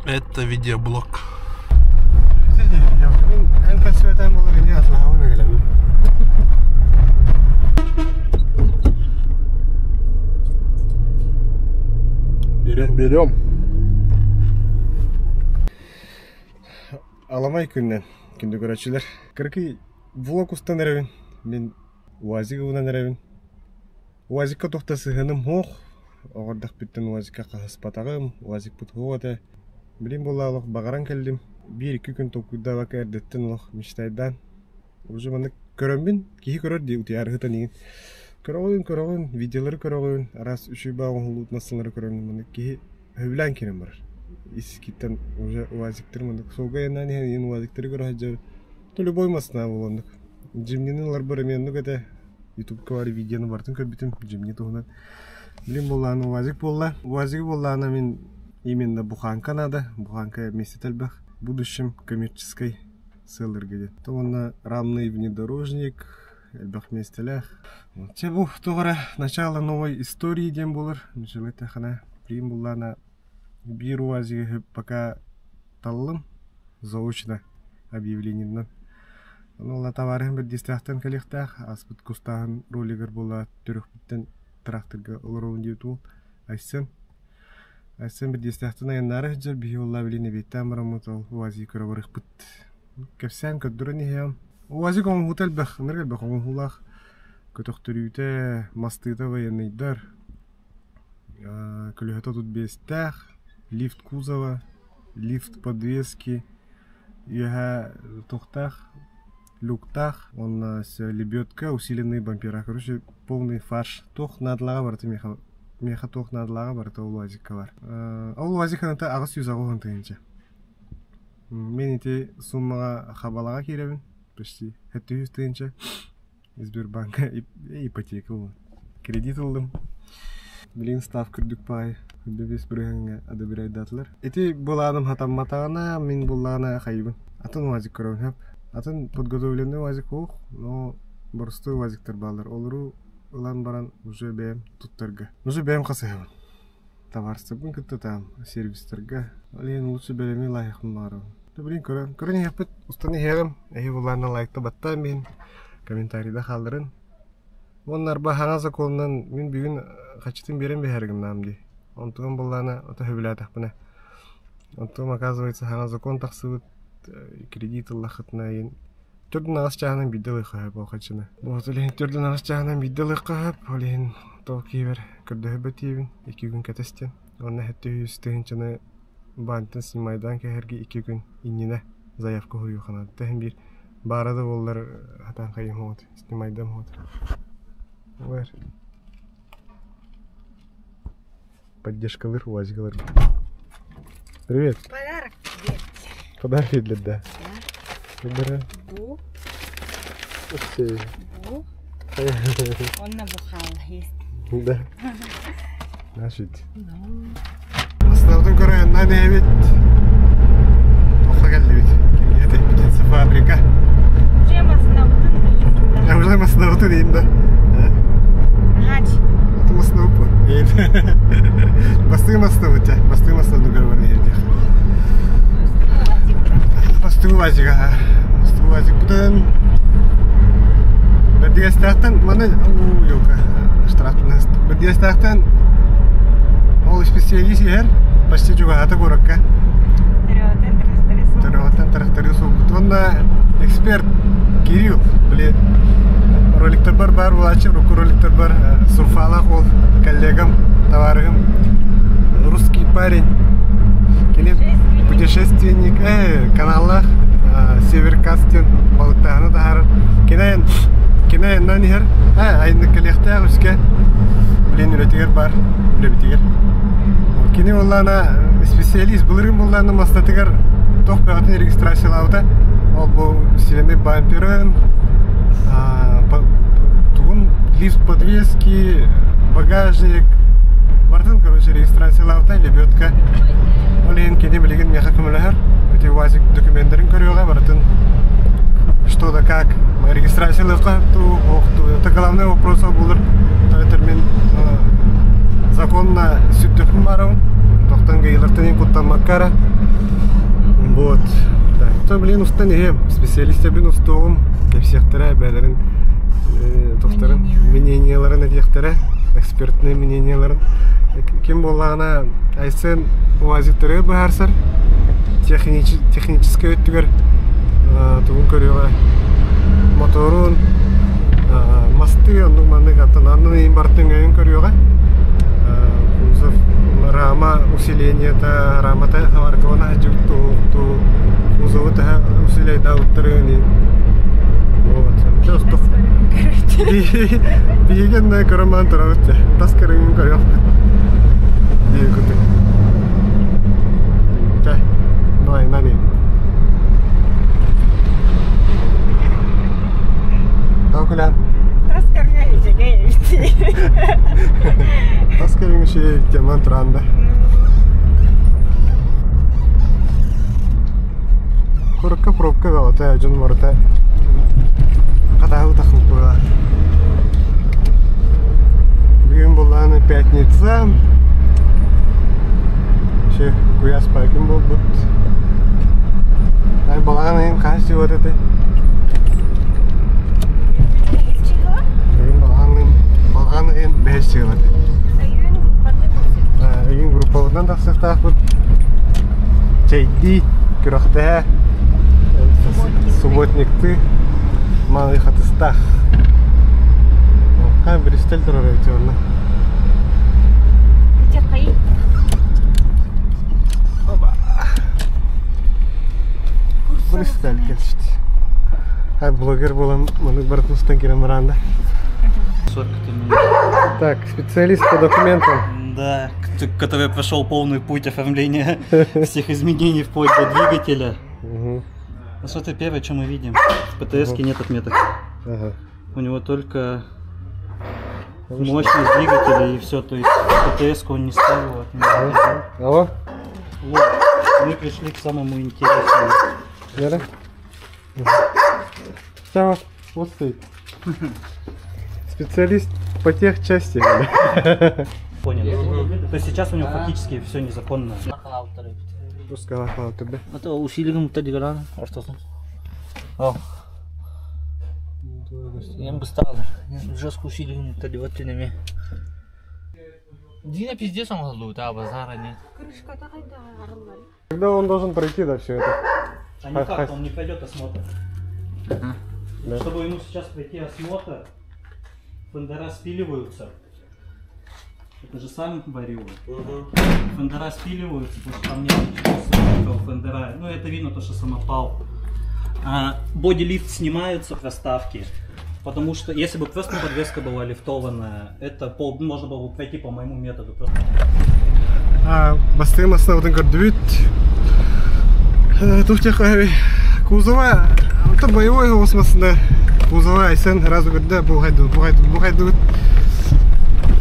Это видеоблог. Берем. Аламай күннен күнді көрәтшілер. Кіркі влог ұстан әрәбін. Мен уазиға ұнан әрәбін. Уазикка тоқтасы ғыным хоқ. Оғырдақ біттен уазикка қағыс батағым. Уазик бұт хоғады. Білім бола олық бағаран кәлдім. 1-2 күн тоқуйда бақы әрдеттен олық мештайдан. Уже маңда көрінбін. Кейі көрір де ұты арғыта неген. Көріғын, видеолары көріғын. Арас үші бағын ғылуыт насылары көріғын. Маңда кейі өбілән кенім бар. Искиттен уже уазиктер маңда. Солға енен ең уазиктері көрі жау. Төлі боймасына болғандық. Жемненің лар бір еменді көте. Ютубқа бары видеоны бартын көбітім. Жемне тұғынан. Білім болғаны уазик болла. Уазигі боллағына мен именно Буханка надо. Буханка вместе тәлбәқ. В будущем коммерческой селлер. То он рамный внедорожник. Эльбах местелях. Те бұл тоғыра начало новой истории дем болыр. Желайты қана прием боллағына бір уазигі пока талым. Заочно объявлениемнен. Ола товарым бір дестяқтан кәлектақ. Аспыт кустағын ролигер болла түрік біттен тракторға олыруын деуті ол. Айсын бір дестяқтан айыннары жыр бейі олла біліне беттен бұрамыт ол уазигі көрі барық бұт. Кәпсән көддірін ехем. Уазигі оң ғутел бәқ, нұргел бәқ оң ғулақ. Көтіқтірүйті мастыйты военныйдар. Көліғата тут бестәқ, лифт кузова, лифт подвески, еға тоқтақ, люктах, он лебедка, усиленный бампера. Короче, полный фарш. Тох надлага бар, ты меха тох надлага бар, это уазикка бар. Ол уазикка ната ағыс юз ағуған тыгынча. Мен ете суммаға хабалаға керебін. Почти 700 тыгынча. Сбербанка ипотека ол. Кредит олдым. Білін став күрдік пай. Бебес бірігінге адабирай датылар. Эти болағаным хатам-матағана, мен болағана қайыбын. Атын уазик көрін хеп. Атын подготовленный уазик оқ, но борыстой уазиктер балар. Олыру ұлан баран уже бәйім тұттарға. Уже бәйім қасығын. Товарстырбын күтті там сервистерға. Олейін лучше бәлемей лайықын бару. Білін көрін еппіт ұстаны хеғім. Әйі оларына лайықта баттан мен комментарийда қалдырын. Онлар бағана законынан мен бүгін қачытын берем бе әргім намды. Онтығын болағына ота хөбілі атақпына. Онтығым оказывается хана закон тақсыбыт. Кредит лахатна ен. Төрден ағыс жағынан бидділі қағып оқачына. Вот олейін төрден ағыс жағынан бидділі қағып, олейін тоқ кейбір күрді хөбі тейбін 2 күн кәтестен. Онна әтті үйістігіншіні бантын снимайдан кәхерге 2 күн инніне заявка хойу қанады. Тәхін бір барады олар хатан қайым хоғыды, снимайдан хоғыды. Олар. Поддержкалыр, уазигалыр. Привет. Подарок тебе. Подарок для да. Выбирай. Бу. Окей. Бу. Он набухал есть. Да. Нашить. Основным корой на девять. Тоха галдевит. Это птица фабрика. Уже маснаутын. Я уже маснаутын дейін да. Агач. Это маснауп. Басты маснауты. Басты маснауты говорили. Басты уазига. Басты уазиг бұдан. Бірдегі стақтан, маны, йока, штрафтын. Бірдегі стақтан, ол специалист ер, почти жүгағаты көрікка. Түріғаттан тарақтары соғыт. Онда эксперт Кирилл, біле, роликтер бар, олачы, руку роликтер бар, сурфалақ ол, коллегам, товарығым, русский парень. Путешественник, каналлах, Северкастен, балықтағыны тағарыр. Кенайын нанығыр, айынды коллектағы үске, білен үретігер бар, үлебітігер. Кене олағына специалист бұлырын болағына мастатығыр тоқ бәғатын регистрациялауыда. Ол бұл силене бамперын, туғын лифт подвески, багажник, бартын, короче, регистрациялауыда, лебетка. Олейін кене білеген меха көмілігір. Өте уазик документтерін көріуға бартын. Что да как, регистрациялыққа это главный вопрос болыр. Мен законна сүттіқім барауын. Тоқтан ғайлықтан ең құттан маққара. Вот. То, блин, устан ем. Специалист абин устуғым. Кепсектері, бәлерін, тоқтарын, мненияларын әдектері, экспертный мненияларын. Кем болағына айсын уазиттері бұхарсар. Технический өттігер тұғын көріға. Моторун, масты, онның маңның аттананның ең бартың өйін көріға. Рама усиление та рамата хаваркона жутту узову та усилие да утрыни. Вот. Просто биген на карман травте. Таскарым корёв. Биегуты. Та. Най нани. Таукулян. Таскарым ижеге ивти. Таскарым иши теман транда. Коротка пробка галата, жон марта. Катагыл тахып койла. Бүгүн булганы пятница. Ше куяс пайкын болбут. Ай баланы кайсы вот это. Баланы беш чыгат. Үйін группалардан тақсықтақ бұд. Чайди, күріқті, субботникті, маңғай қатыстақ. Қай бірістел тұрар өте орны. Өте қай? Бірістел келшіді. Қай блогер болам, мұны бір тұстан керем ұранда. Так, специалист по документам. Да, который прошел полный путь оформления всех изменений вплоть до двигателя. Ну что это первое, что мы видим? В ПТС-ке нет отметок. У него только мощность двигателя и все, то есть ПТС-ку он не ставил отметки. Алло? Вот, мы пришли к самому интересному. Вера? Все, вот стоит. Специалист по техчасти. Понял. То есть сейчас у него фактически все незаконно. Пускай нахвал тебе. Это усилием тадиграна. А что там? О. Я бы стал. Жестко усилием тадиватинами. Дина пиздец он голубь, а базара нет. Когда он должен пройти, да, все это? А никак, он не пройдет осмотр. Да. Чтобы ему сейчас пройти осмотр, фендера спиливаются. Это же сам варил. Фендера спиливаются, потому что там нет ничего фендера. Ну это видно, то, что самопал. Боди-лифт снимаются проставки. Потому что если бы просто подвеска была лифтованная, это можно было бы пройти по моему методу. Бастым основным гордовит. Тут кузова, это боевой космосный. Кузова айсен разу когда бугайду.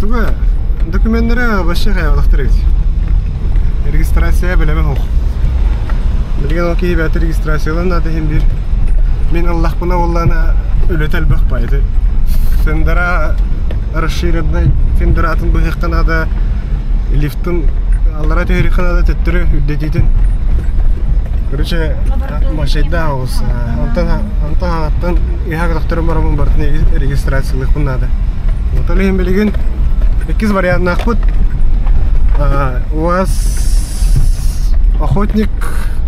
Туга документтері вообще қайғылықтырыз. Регистрация білемі хоқ. Білген ол кейі бәті регистрациялан адайын бір. Мен Аллах бұна оллана өлетел бұқ байды. Фендера расширенный, фендератын бұғыққан ада, лифтін аллара түйіріқан ада тәттірі үддетейтін. Короче, машайда ауыз. Антан иғақ дақтырым барамын бартын регистрациялық бұна ада. Вот олейін білген. Какие варианты охот? У вас охотник,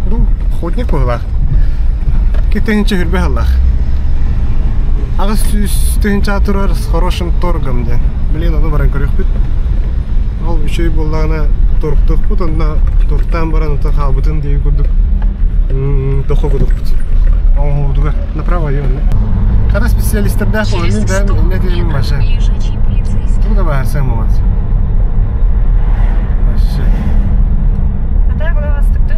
ну, охотник Аллах. Какие-то ничего не Аллах. А вы студенчатуры с хорошим торгом, да? Блин, он баран корюхпит. Ал еще и была на торг тухпут, он на торгтам баран тахал бутын дей кудук. Тохо кудук. Он кудук направо идем. Когда специалисты да, он не да, не делим машин. Туда bahasa muat. Вообще. А так у вас так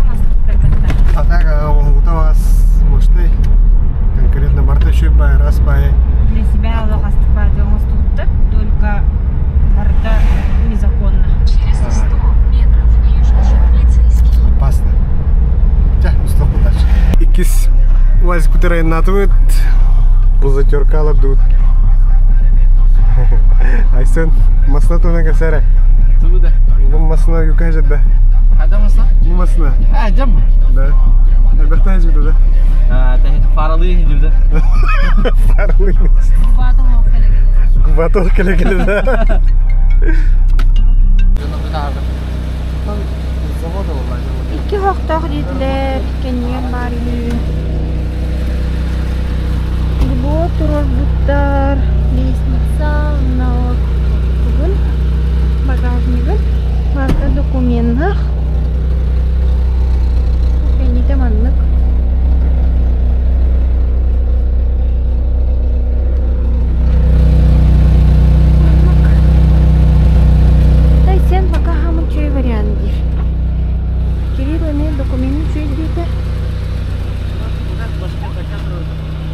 А так у вас мощный конкретно барташи бай раз бай. Для себя Аллах оступает только борта незаконно. Через 100 метров ближайший полицейский. Опасно. Тя, устал дальше. Икис ваз кутерай натует. Бузатеркала дут. Айсен, масна туна касара. Туда. Бу масна юкажет да. Ada masna? Бу масна. Jam. Да. линии дивда. Старый линии. Губатов келе-келе да. İki hoqtaq dediler, kendiyen bari. Bu turur butlar, lestница, налог. Bugün bagajnigin, marka dokumentlar. Beni de manlık. Дай sen пока хамы чөй вариант дир. Кирилл öne dokumentin çöy dedi.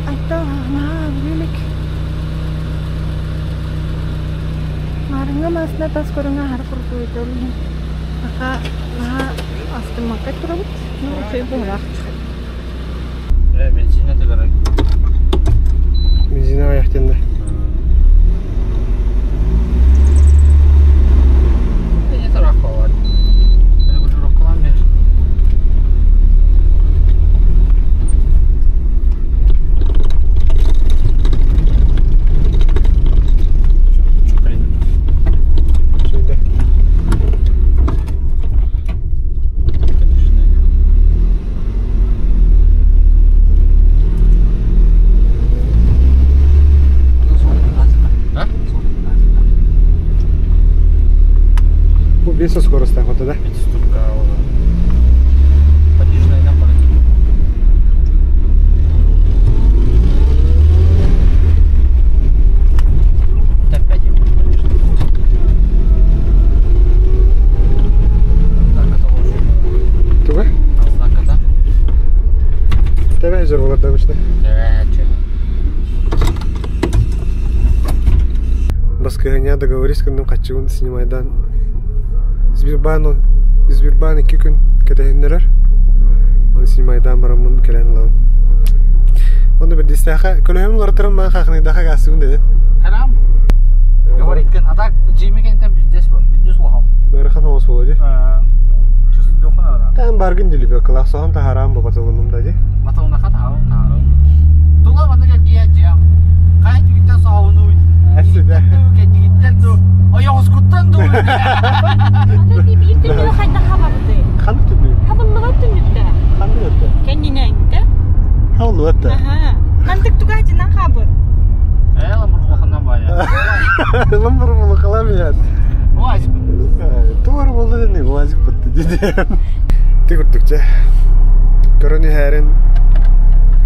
Ayta ha bilik. Marınga masna tas korunga har kurtu edolun. Maka astım makat kurabut. No çöy boğlaq. Benzine de gerek. Benzine ayaktında. Ne taraf var? Böyle bir durum kullanmıyor. Çok iyi. Şöyle. Bu беса скоростта хвата, да? Подвижная на парке. Это 5 конечно. Так, это лошадь. Туга? А знака, да? Тебе жер болады обычно. Баскаганя договорись, когда качуын снимайдан. Сбербан 2 күн кетегендерер. Оны снимайдан барамын келен лаун. Оны бір дистаха көлөмün лортырым ман хакныйдаха гасыгын деден. Харам. Говорит, а так жемеген там здесь вот. Здесь лохам. Нырхан оос болады. Чувство дохуна ара. Там баргын дили бе кылак сохан та харам бабатылыным да. Матауна хата харам. Тула мандага гия жам. Кайт гиттен сауну. Әсіде. Гиттен ду. Аяғыз күттен ду. Ата тип иртемеле кайта хабарды. Қанды түбі? Хабыллыга түнүктө. Қанды өтті? Кендинеңде. Хавлы өтті. Аха. Мантык тугатынан хабыр. Ламбур лохандан бая. Ламбур болу қалам ят. Уазик. Туғыр болды дені, уазик бұтты деді. Ти күрдікче. Көріні әрін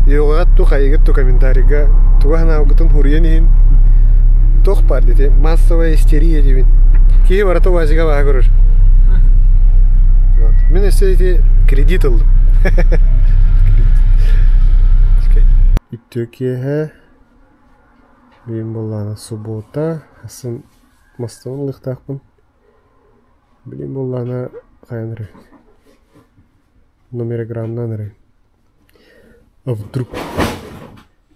еуғат ту қайығыт ту комментарийға туғана ұғытын хұрыен тоқ бар деді. Массовая истерия деймін. Кейі барата уазиға баға көрір. Мен өсте деді кредит алдым. Иттөкеге бейін болғаны суббота. Асын мастығын лықтақпын. Білейін болғаны қайын рей. Номерограммнан рей. А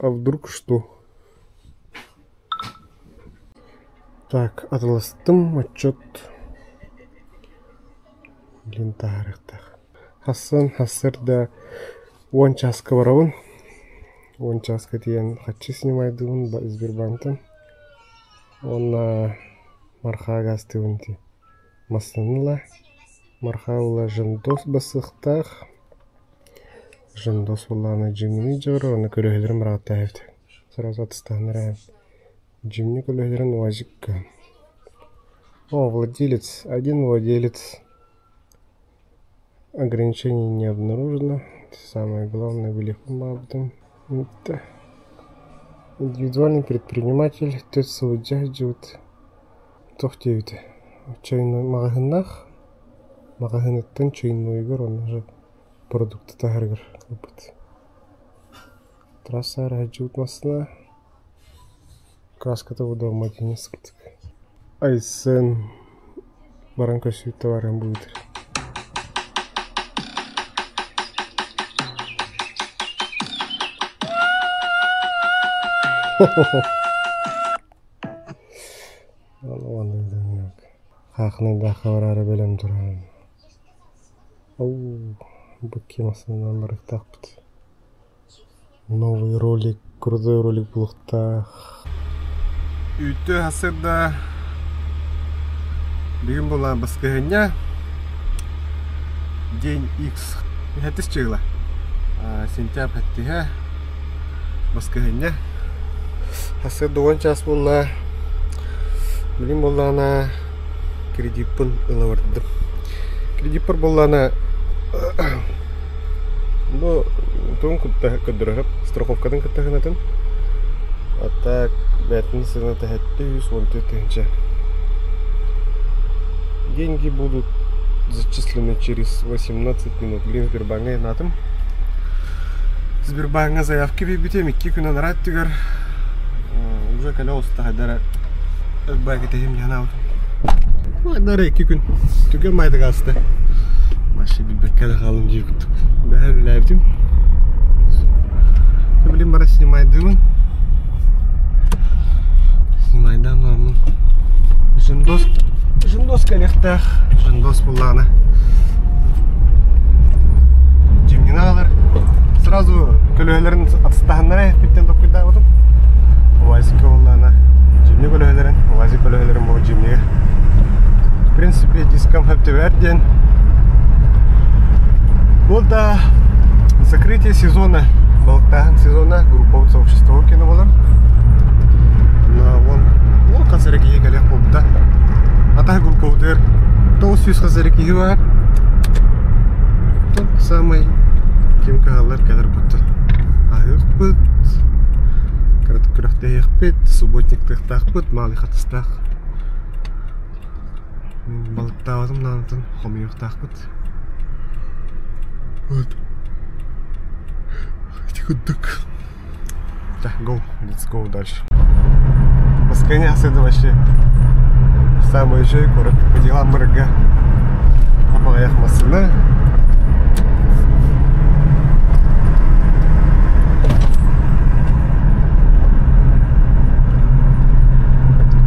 вдруг что? Так, атластым отчет. Блин, тарихтах. Хасыр да 10 часка барабын. 10 часка дейін хатчы снимайдығын Сбербанктан. Онна марха гастығын де. Масыныла. Марха ола жындос басықтақ. Жындос оланы жимini жығыры. Оны көлігілерім рағатта әвді. Сразу атыстағын рәйім. Жимini көлігілерін уазикка. О, владелец. Один владелец. Ограничений не обнаружено. Самое главное, великом мабдом. Это индивидуальный предприниматель. Тет сылыджах живут. Тоқтевіді. Чайны мағағыннақ. Мағағынеттен чайны ойгыр. Оны же продукты тағыргыр. Трасса әрі живут масына. Краската удал мәдені сылдық. Айсын баранка сүйт товарен бұйдыр. Хақынайда қаварары бөлім тұрған. Ау, бұкке масынан барықтақ бұд. Новый ролик, крутой ролик блогта. Үйті асырда бүгін болған басқығыня день X хәтіс чығыла. Сентябрь хәттіға басқығыня асыр 9 час болна білім болана кредитпін ылавардым. Кредитпір болана бұл тұғын күттіріп страховкадан күттіғынатын. А так, бәтін сына тәхетті 114 Деньги будут зачислены через 18 минут. Блин, Сбербанка натым. Сбербанка заявки бейбітем 2 күнен рад түгер. Уже кәлі оста қайдара өкбай кетейім яна аудым. Қайдара 2 күн. Түген майды қасты. Маши бейбек кәлі қалым жей күттік. Бәхі біләйбдім. Блин, бара снимайдымын. Снимайдан мамын. Жындос кәлектәқ. Жындос бұллағына. Жемнен ағалар. Сразу көлөйлерін атыстағынлары әйіппеттен топ күдді ағыдым. Уазик бұллағына. Жемне көлөйлерін. Уазик көлөйлерін бұл жемнеге. В принципе, дискам әпті бәрден. Бұл да закрытие сезона. Балықтағын сезона групповый сообщество өкені болар. Ол қазірекеге кәлек болыпта. Атағы групповдер 900 қазірекеге бар. Тот самый кем кағалар кәлер бұтты. Ағық бұт, күріқті еқ бұт, субботниктық тақ бұт, малы қатыстақ. Мен балықта ауадым нанытын, қомиық тақ бұт. Вот. Тихо-дык. Так, go, let's go дальше. Басканяс это вообще самый жей город по делам мрга. Обалаях масына.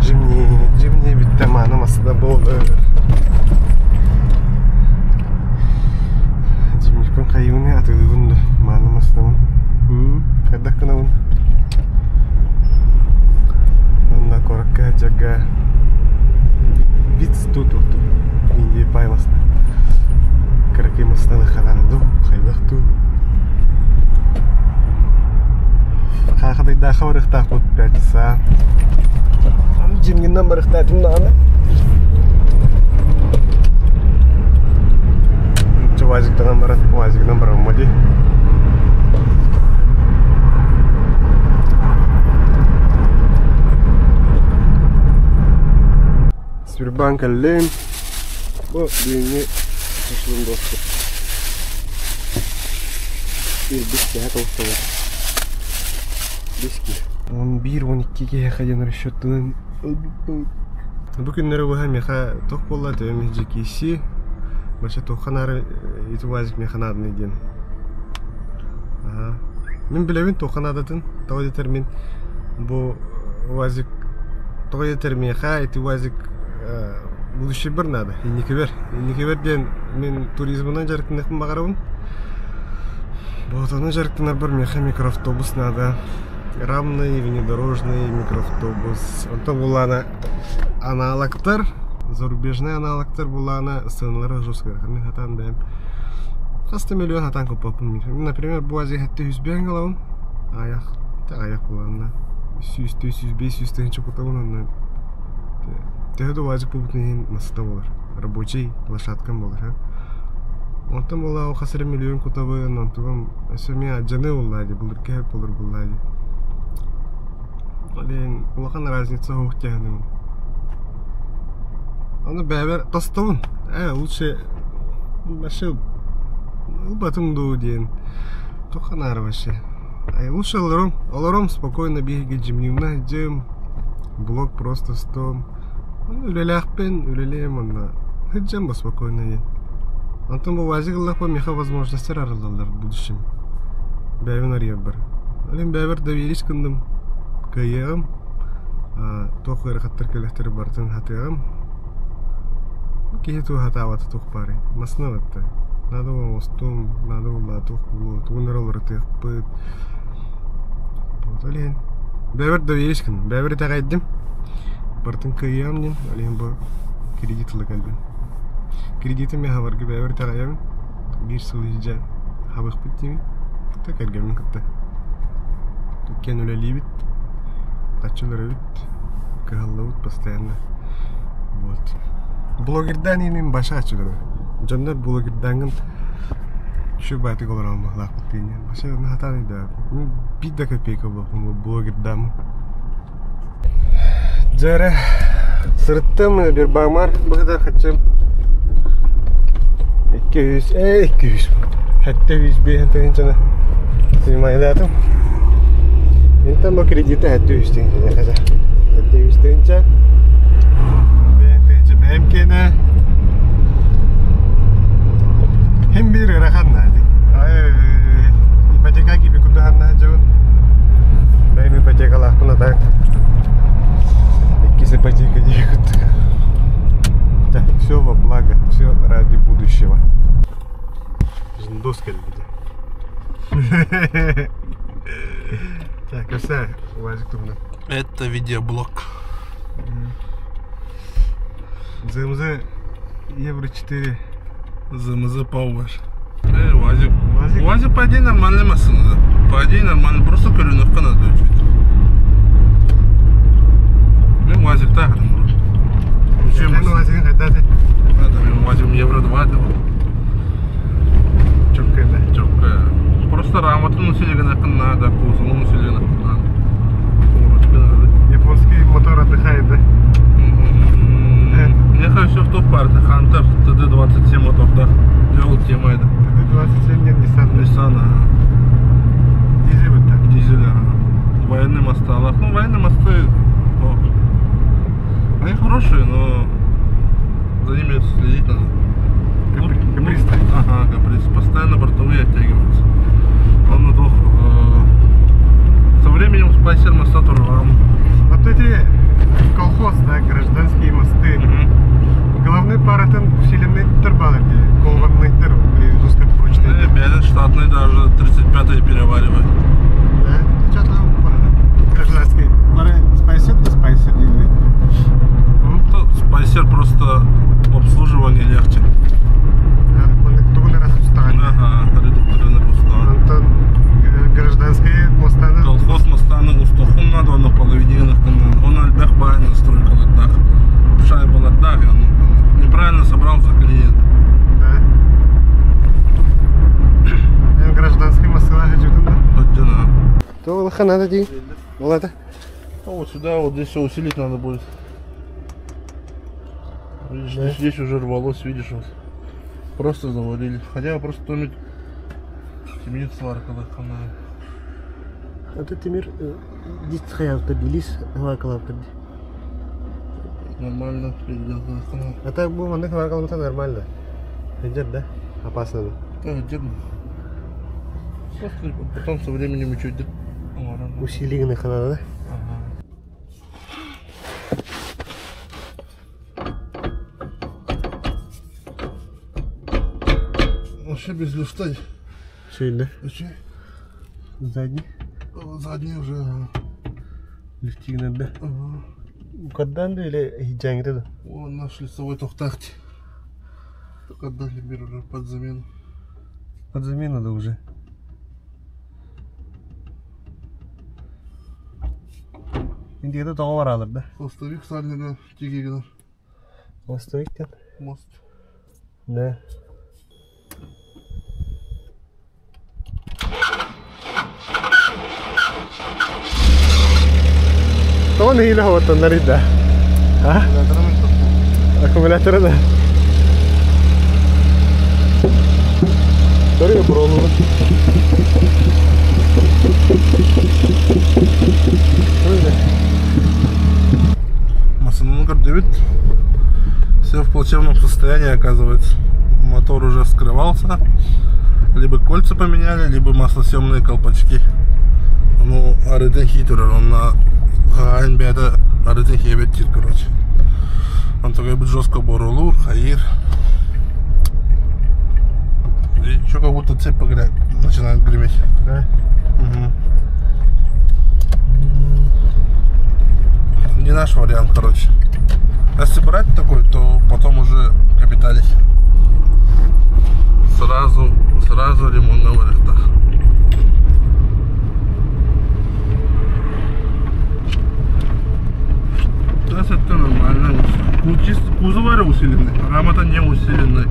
Джимни биттаманы масына болды. Джимникпен қайымыны атылы бұнды. Маны масынамын. Қайдақ қынауын. Анда коракка жага вид стуту инде пайласна каракемасна ханаду хайвахту хахадай да хаврыхта кут 5 часа жимген номерхта жимнаны чувазик номер моди Сбербанка лен. О, деньги. Сошлым доступ. Bir biski hata olsalar. Biski. 11-12'ye kadar расчетын. Bu günleri bu hem yaha tok bolla tövme jekisi. Başa tokhanары итвазик механадны ден. Мен билебин токханадатын. Тауды термин bu вазик тауды термин ха итвазик будущий бір надо. Иннекебер ден мен туризмынан жарықтынықпын бағарауын. Бұлатаны жарықтынар бір меха микроавтобус надо. Рамный, внедорожный микроавтобус. Онтан бұлана аналогтар, зарубежный аналогтар бұлана сценалары жосқар. Мен хатан бәйім. Қасты миллион хатан көпапын. Например, бұазы хәтті 100 бәйін қалауын. Аяқ бұлана. 100-100-500 тәнші құтауын. Тәді уазик бұбытын масыта болар. Рабочий лошадкам болар. Онтан бола о қасыры миллион құтабын. Онтуғым өсіме аджаны олады. Бұлыр кәп болар бұлады. Олен улақан разница хоқ тәғынымын. Оны бәбір тастауын. Лучше башы ұлбатымду дейін. Тоқан ары башы. Лучше оларом спокойно беге жемнемна жем. Блок просто стом. Үлеләқпен үлелейм онда. Хыджам ба спокойно дейін. Антон бұл вазиғылақ ба меха возможностер арылдалар будущем. Бәбін ария бар. Олен бәбір доверись кындым. Кайығым. Тоқ өріқаттар көліктері бартын хатығым. Кейту хатаваты тоқ бары. Масына бәтті. Надо ол остум, надо ол туқ бұл. Туғыныр олар тұқ бұд. Вот, олен. Бәвір доверишкін. Бәвір тағайдым. Бартын күйем ден. Олен бұл кредитлы кәлбін. Кредитім мен хабарға бәвір тағайым. Bir sılıcı habık bittiğimi tekrar gelmek hatta. Dükkan öyle libit, kaççıları bit, kahallavut постоянно. Вот. Блогердан yemin başa açılır. Canlar blogerdangın şu batık olur ama lakıt değil. Başa ne hata neydi? Bir dakika pek oldu bu blogerdam. Jara sırttım bir bağmar bu kadar kaçım. 200 hatta 100 bir tane снимаю дату. Ini tambah kreditnya hatta 100 tane kaza. Hatta 100 tane. Benimkine hem bir rahat nadi. Ipoteka gibi kudahan aja. Benim ipoteka lah pun ada. Ikisi ипотека дают. Так, все во благо, все ради будущего. Доска где? Так, все, Вазик тут. Это видеоблог. ЗМЗ евро 4. ЗМЗ Power. Вазик по идее нормальная машина. По идее нормально, просто коленовка надо учить. Ну, Вазик так, Чем Вазик когда ты? Вазик евро 2 дал. Чёрткая, да? Чёрткая. Просто раму носили надо, кузов носили надо. Японский мотор отдыхает, да? Мне кажется, что в парке Hunter TD27 мотор, да? Делал тема это. TD27 нет, Nissan. Дизель вот так. Дизель, военные мосты. Ну, военные мосты, они хорошие, но за ними следить надо. Каприз. Ага, каприз. Постоянно бортовые оттягиваются. Он на двух. Со временем спайсер моста тоже рам. Вот эти колхоз, да, гражданские мосты. Головной паратон усиленный турбалер, колванный турб, узкопрочный. Беден штатный даже 35-й переваривает. Да? Что там гражданский? Спайсер на спайсер делает. Ну, спайсер просто обслуживание легче. Ага, редукторы на руста. Антон, гражданские мостаны. Колхоз мостаны устохун надо, он на половине. Он альбех бай настройка латдах. Шайба латдах, он неправильно собрал за клиент. Да. Гражданский мосты хочу туда. Отдельно. То лоха надо делать. Вот это. А вот сюда, вот здесь все усилить надо будет. Видишь, да? Здесь уже рвалось, видишь, вот. Просто заварили. Хотя просто томить темнит сварка лохана. Вот это мир здесь хаявта бились, лакалавта. Нормально, лохана. А так был манек лакалавта нормально. Идет, да? Опасно. Да, идет. Просто потом со временем еще идет. Усиленный хана, да? Ага. Вообще без люфта. Все, да? Вообще. Задний? Задний уже. Лифтик надо, да? Ага. Каддан или хиджанг это? Вон наш лицевой тохтахти. Только отдали мир уже под замену. Под замену да уже. Индиада тоғар алыр, да? Хвостовик сальный тигигина. Хвостовик тен? Мост. Да. Кого не хила вот он нарит, да? А? Аккумулятор, да? Sorry, bro. Масонангар 9. Все в плачевном состоянии, оказывается. Мотор уже вскрывался. Либо кольца поменяли, либо маслосъемные колпачки. Ну, аритен хитер, он на АНБ-то аритен хебеттир, короче. Он такой будет жестко боролур, хаир. И еще как будто цепь начинает греметь. Да. Угу. наш вариант, короче. Если брать такой, то потом уже капиталить. Сразу ремонт на вылетах. Это нормально. Кузов усиленный, рама-то не усиленный.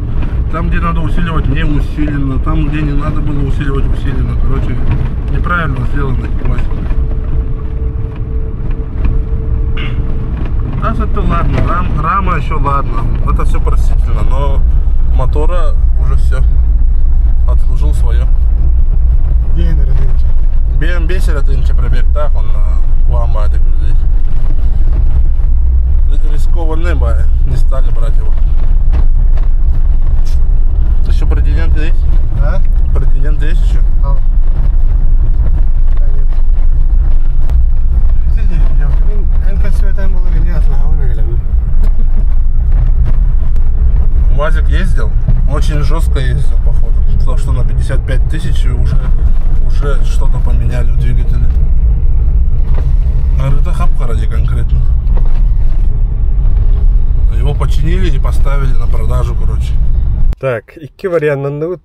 Там, где надо усиливать, не усиленно. Там, где не надо было усиливать, усиленно. Короче, неправильно сделанный УАЗик. Это ладно, рама еще ладно. Это все простительно, но мотора уже все. Отслужил свое. BMW серединче пробег, так он Куама говорит. Рискованный бай, не стали брать его. Еще претендент есть? А? Претендент есть еще? А. УАЗик ездил, очень жестко ездил, походу. Потому что на 55 тысяч уже что-то поменяли в двигателе. Это хапхаради конкретно. Его починили и поставили на продажу, короче. Так, iki варианты вот.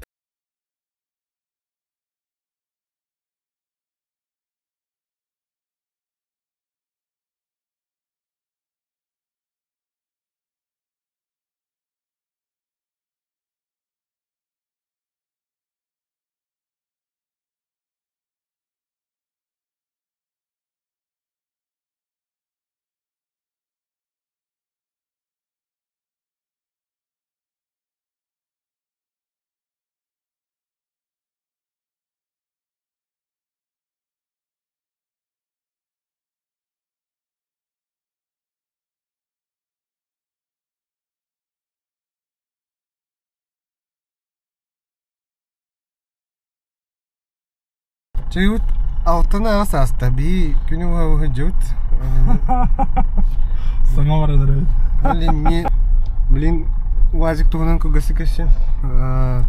Чуть алтына асаста би күнү выходит. Самовар дырает. Блин, УАЗик тугунан көгөсү кешен.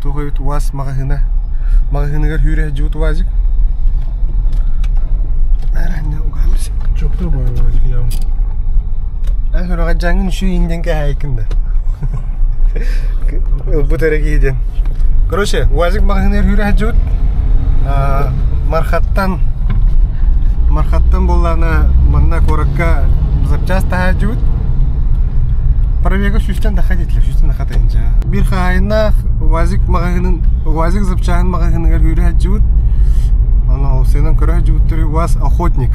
Тугойт УАЗ магазинга хүрэ жут УАЗик. Аране угамс. Чокто бар УАЗик явно. Ахырга жаңын шу инденге хайкында. Bu tarafa gidin. Короче, УАЗик магазинга хүрэ жут. Мархаттан боллана манна коракка запчасть тахажут. Пробега шустан дахадитле, шустан дахатайнжа. Бир хайна УАЗик запчасть магазинга хүрэ-жут. Ана сенен көрэ-жут түрү УАЗ охотник.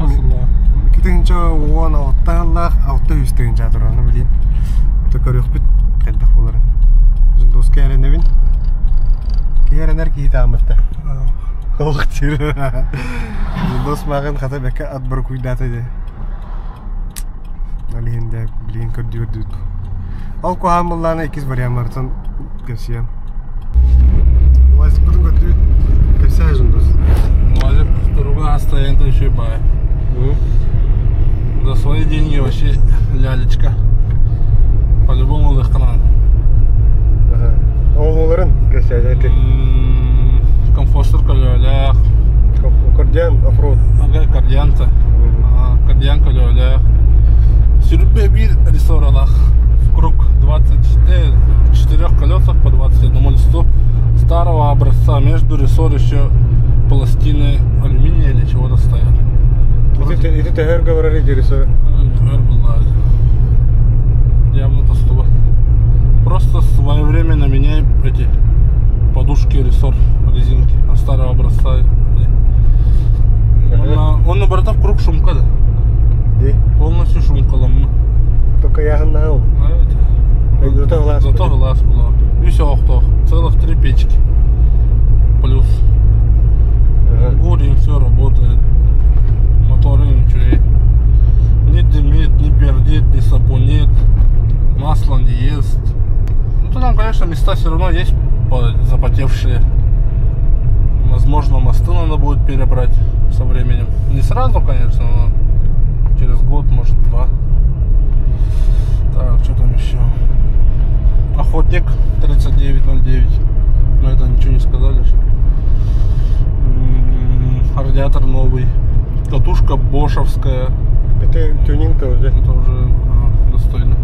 Асылла. Китенче он алталлах алты үстегенче тураны билин. Төкөрөк бит кайдах болар. Жындос кәреневин. Кәренер китамытта. Ох тир. Жындос магын хата бекке атбар куйдаты де. Алинде билин көрдүрдүк. Ал коамлланы экиз варианттан кешем. УАЗ бүгүн көтү кесе жындос. УАЗик второго состояния еще бай. За свои деньги вообще лялечка. По-любому легкана. Ага. Оғыларын кесе айтты. Комфортер көлөлөк. Кардиан оффроуд. Ага, кардианта. Кардиан көлөлөк. Сүрүппе бир рессоралах. В круг 24 колесах по 21 листу старого образца. Между рессор еще пластины алюминия или чего-то стоят. Это тегер говорили рессор. Тегер была. Явно тостова. Просто своевременно меняй эти подушки рессор, резинки старого образца. Он наоборот в круг шумка, да? Полностью шумкалом. Только я гнал. Зато глаз было. И все, целых 3 печки. Плюс. Бурим, все работает. Моторы ничего. Не дымит, не пердит, не сапунит. Масло не ест. Ну там, конечно, места все равно есть запотевшие. Возможно, мосты надо будет перебрать со временем. Не сразу, конечно, но через год, может 2. Так, что там еще? Охотник 3909. Но это ничего не сказали. Радиатор новый. Катушка бошевская. Это тюнинг-то уже. Это уже достойно.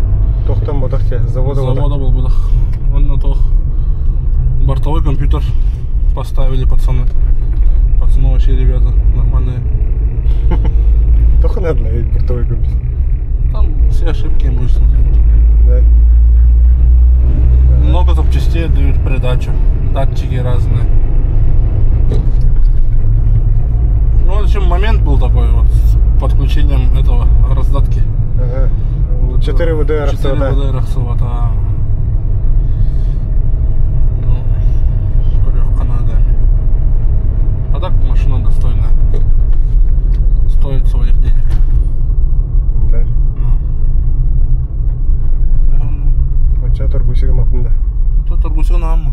Тохтан бодах те, завода был бодах. Он на то бортовой компьютер поставили пацаны. Пацаны вообще ребята нормальные. Только надо ведь бортовой компьютер. Там все ошибки будешь смотреть. Да. Много запчастей дают придачу. Датчики разные. Ну, в общем, момент был такой вот с подключением этого раздатки. Ага. 4 ВДР. 4 ВДР да. Ну, с ногами. А так машина достойная. Стоит своих денег. Да. Ача торгусига мапында. Тут торгусига нам.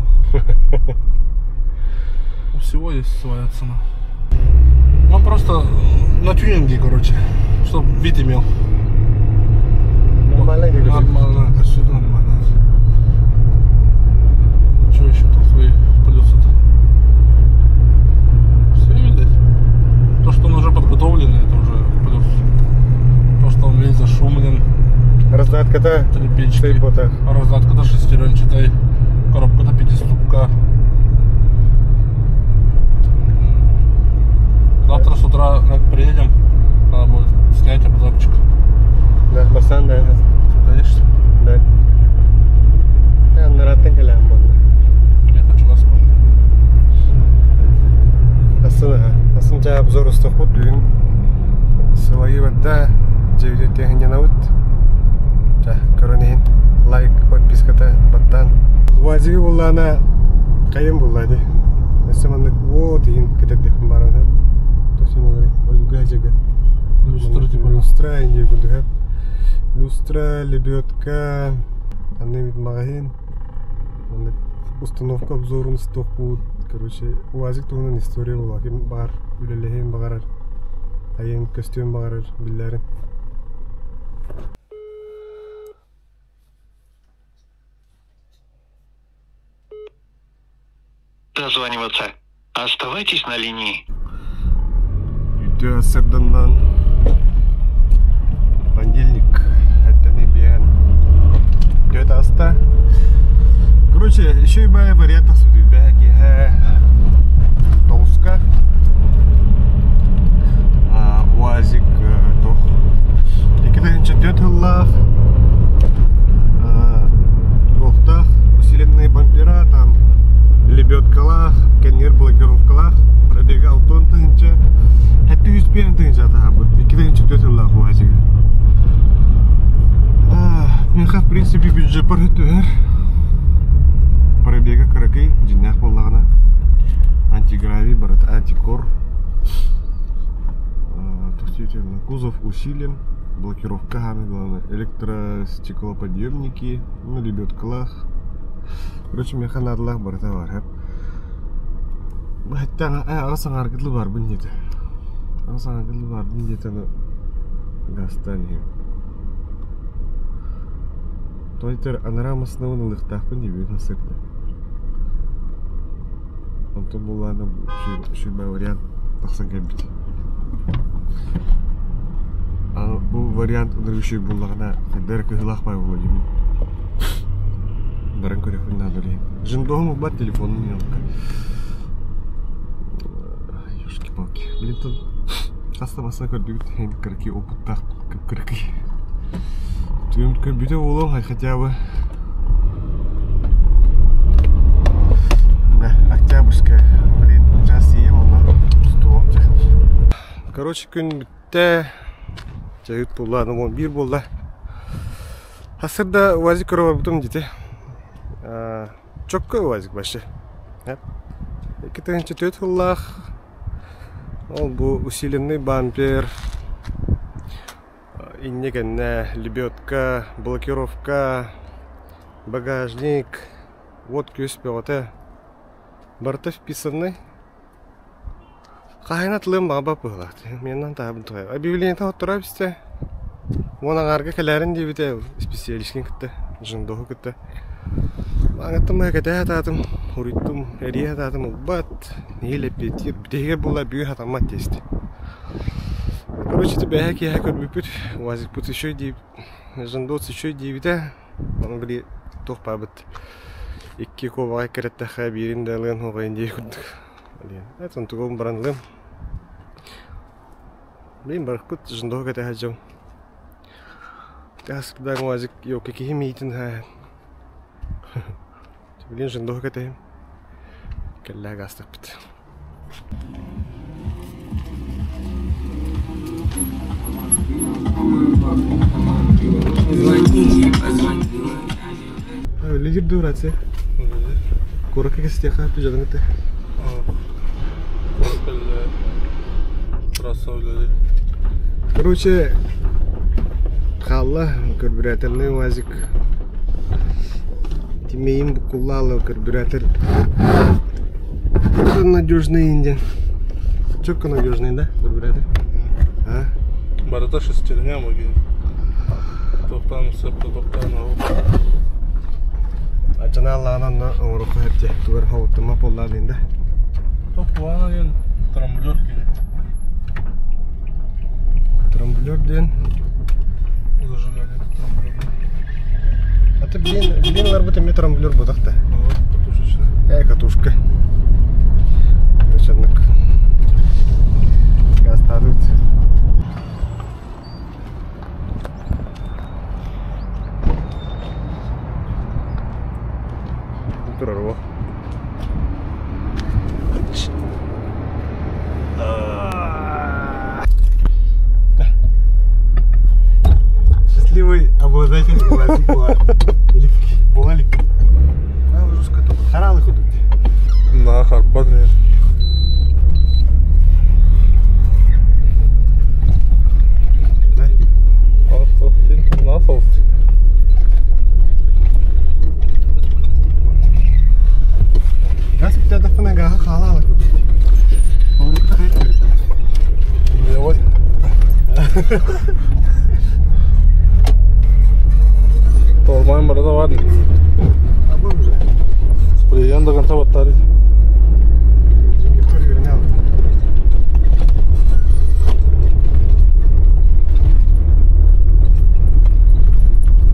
У всего есть своя цена. Ну просто на тюнинге, короче, чтоб вид имел. Нормально двигатель. Нормально, это все нормально. Ну что еще тут свои плюсы-то? Все видать. То, что он уже подготовленный, это уже плюс. То, что он весь зашумлен. Раздатка-то трепечки. Раздатка-то шестеренчатая. Коробка-то 5-ступка. Завтра с утра, как приедем, надо будет снять обзорчик. Да, басан, да. Конечно. Да. Я на ратен калям буду. Я хочу вас помнить. Асынча обзор устахут бүгін сылайы бадда жевде технген ауыт. Көрінейін лайк, подписката баттан. Уазиги боллана қайын боллады. Әсіманлық о дейін кетердекпін баруын. Тосим олары ойуға жеге. Люстра типа. Люстра инде күндік. Люстра, лебедка, аннемит магазин. Установка обзорын сток будет. Короче, УАЗик туғынан история бол. Аким бар, үлелейін бағарар. Айын костюм бағарар, билләрін. Дозваниваться. Оставайтесь на линии. Үйде сырданнан понедельник. Это не биян. Где-то аста. Короче, еще и бая вариантов судит. Бяки Толска. УАЗик тох. Екатерин 4 Гохтах. Усиленные бампера там. Лебедкалах, коннер блокировкалах. Пробегал тон тынча. Это юспен тынча тахабут. Екатерин 4 УАЗик. Менха в принципе бюджет паритер. Пробега каракай, джинях боллагана. Антигравий, барат антикор. Кузов усилен. Блокировка хами главное. Электростеклоподъемники. Ну, лебедкалах. Короче, механадлах барата бар. Хаттан арасаңар кытлы бар бун дете. Арасаңар кытлы бар бун дете гастани. Тойтер анарамасына оны лыктақпын дебет насыпты. Онтон боланы шүйбай вариант тақсан кәмбет. Бұл вариант ұнырғышүй болағына қайдар кығылақ бай болу демен. Баран көрекпін надолейін. Жындоғым ұлбат телефонын елкі. Ёшки-палки. Блин, тон қастамасына көрдігіт әйін кіркі опыттақ кіркі. Компьютер улом, хотя бы октябрьская, блин, сейчас ем она стол. Короче, күнде жайыт болды, вон бир болды. Асырда УАЗик көріп бутым дейді. Чокка УАЗик башы. Екатеринче төтіллах. Ол бұл усиленный бампер. Иннегенне, лебедка, блокировка, багажник. Вот кюспеоте. Барта вписанный. Қайнат лым баба пылақты. Менен табын тұғай. Объявление тауып тұра бісте. Оның арғы кәләрін дебіте специалишкен күтті. Жындоғы күтті. Аңыттым әкәті әтатым. Ұриттым, әрі әтатым ұлбат. Нейлеп бетер. Бітегер бұла бүйі атамат тесті. Короче, тебя хакер бипит, вазик пут еще ди, жандос еще ди, да, он бли тох пабит. Икки ковай керетте хабирин дален хогай ди худ. Это он тугом бранлем. Блин, баркут жандос ката хаджам. Тас даг вазик йо какие митин ха. Блин, жандос ката. Келла гастапт. Лидер дурация. Кора как стеха, ты жадный ты. Короче, халла, карбюраторный вазик. Тимеем букулала карбюратор. Это надежный индиан. Чёрка надежный, да, карбюратор? А? Барата шестерня могли. Топтан, септа, топтан, Ажаналла на уруху херте. Тугар хауттама поллалин, да? Топтан, ен трамблер кене. Трамблер ден. Зажигание трамблер. А ты блин ларбата мне трамблер будахта. Катушечная. Катушка. Точно. Газ падает. Прорвал. Счастливый обладатель или болалик. А жестко тут. Харалы ходят. На харбатне. Да? На соус. Газ тебя так нога халала ходят. Он как говорит. Левой. Тормаем образование. А был уже. Спреем до конца батареи. Никто не вернял.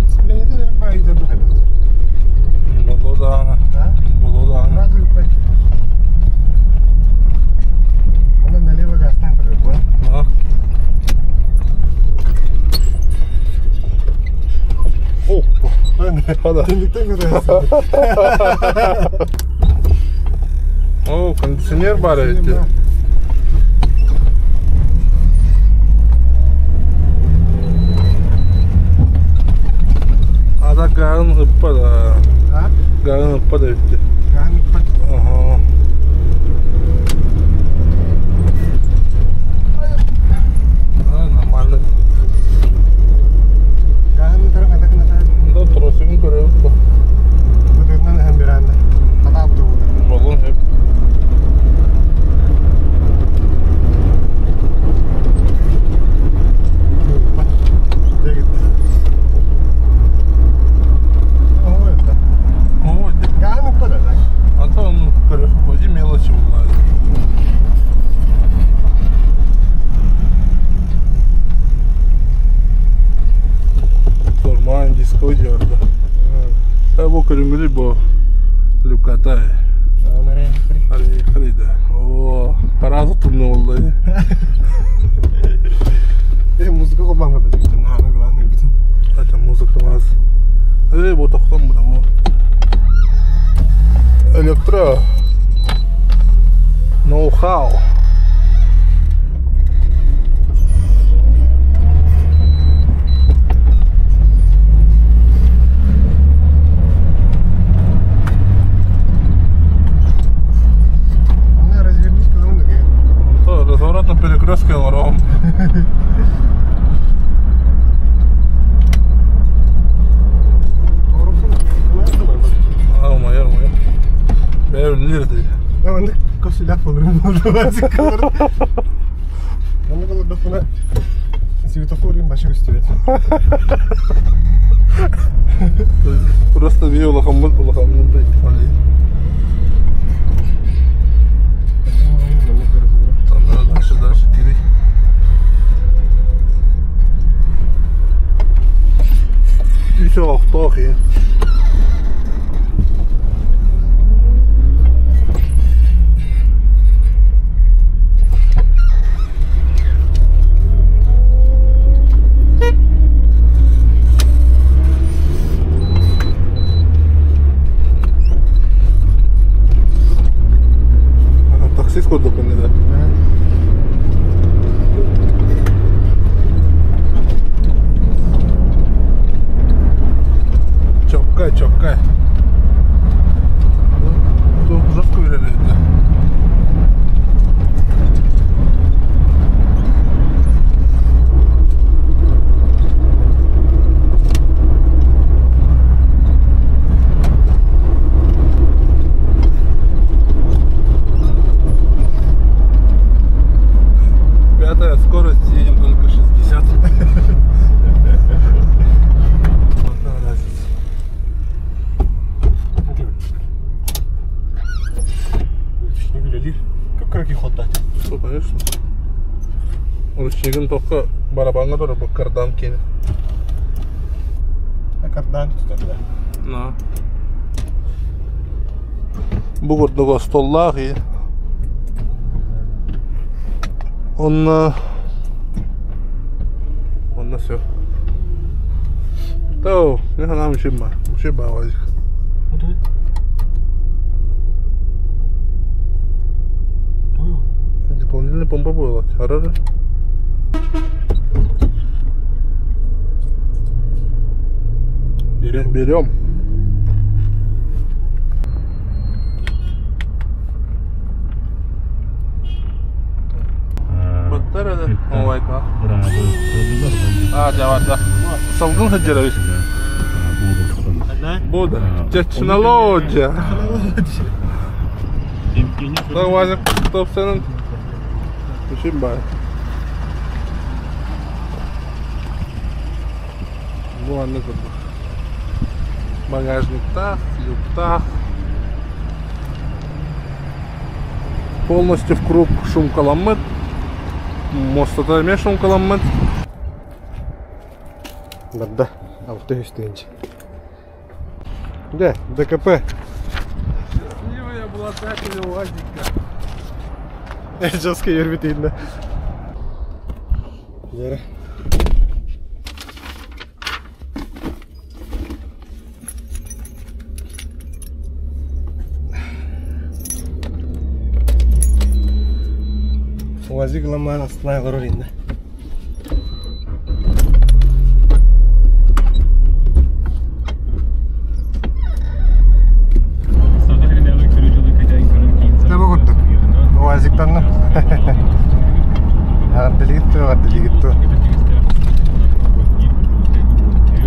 Спленит или боит это было? Было да. Да? Было да. Сразу и пойти. Он налево газ там прыгал. Да. О, Хода. ты никто не нравится. О, кондиционер бараете. А так гарын ыппада. А? Гарын ыппада өтті. Ганы пат. Ага. Нормально. Ганы тарах атак натан. Да, тросигін көріп па. Вот это на хамбиранда. Хата буду буду. Болын хеп. Дегит. О, это. Ой, Ганы пада, да? а то он көріп па, де мелочи болады. Нормально диско диyordu. Bu körüngülü bu. Lukatay. Nereye gidiyor? Hadi hadi. Oo, parası tuttu oldu. Müzik kullanmadı bütün. Ha, ne kullanıyor bütün. Zaten müzik var. Bu toktan bu da bu. Elektro. Know-how. Развернись, когда он такой. Разворот на перекрестке вором. Моя. Я лирди. Он косуляк полный называется. Он было дофина. Светофорим баши гостевец. Просто видел лохомот, блядь. Там надо дальше, кири. çok iyi. Taksis kurduk bende de. Чоккай. Тут жестко верили. Пятая скорость, едем только 60. Как их отдать? Ну, конечно. Ручником только барабанға тұрып, бұл кардан келі. Кардан тұтады. На. Бұл көрдігі столлақ и онна все. Тау, не хана мушиба вазик. Дополнительная помпа была. Хорошо. Берем. Betul ada. Oh my god. Jawab. Салгын хаджарович. Буду. Технология. Да, вазик, собственно. Мушиба. Bu anladım. Багажник-то, люк-то. Полностью в круг шум-каламет. Мостата еме шум-каламет. Да, авто üstünce. Да, ДКП. Я была так или УАЗика. Жестко ербетейді. Жері. УАЗик ламан астына ғырыр енді. Тәбі көрдік. УАЗиктанны. Ғаддылигітті.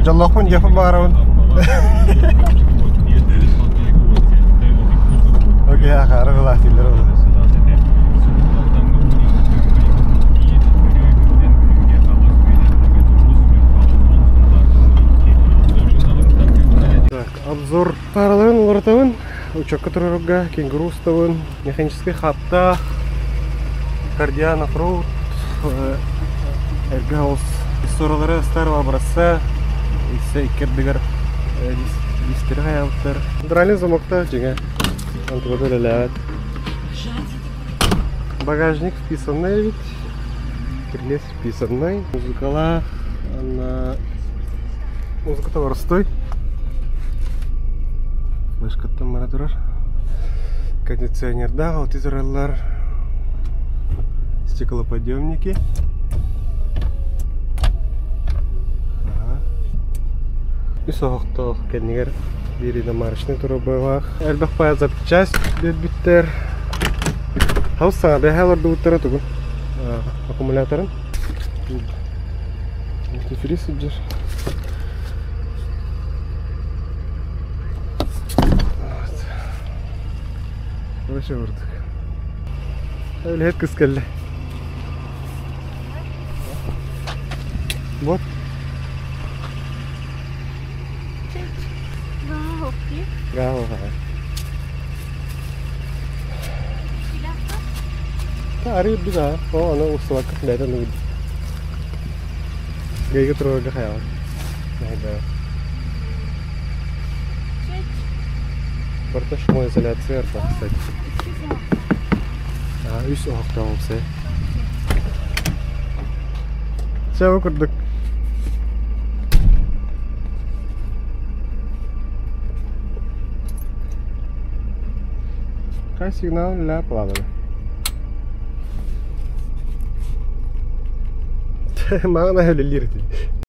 Жаллақпын жапы бағарауын. Окей, ақары ғылақтилер олы. Обзор параларын олартауын, учакка тұрырыға, кенгуру ұставын, механический хатта, кардиан оффроуд, эргаус соралары старого образца, ise икердігер листері қаяуыттар. Дральный замокта жеңе антроды ләләвәт. Багажник вписанный ведь, крылец вписанный, музыкала, музыка-то ворстой. Флешкаттан мана турар. Кондиционерда аутизерлар, стеклоподъемники. И соғықты кәдігер береді маршны тұры бағақ. Әлбәқ бая запчасть бет-биттер. Хауыз саңа бәхәларды ұттары тұғын. Аккумуляторын. Антифриз үджір. Вообще вырдық. Әлі әт кіскәлі. Вот. Гава. Тари bisa. Oh, ano uswag ka dito nung. Gaya ko trog ka kaya. Nah, Паспорта шумоизоляция арта, кстати. Üs oqta olsa. Все выкурдык. Какой сигнал для плавания? Мағына әлі лирді.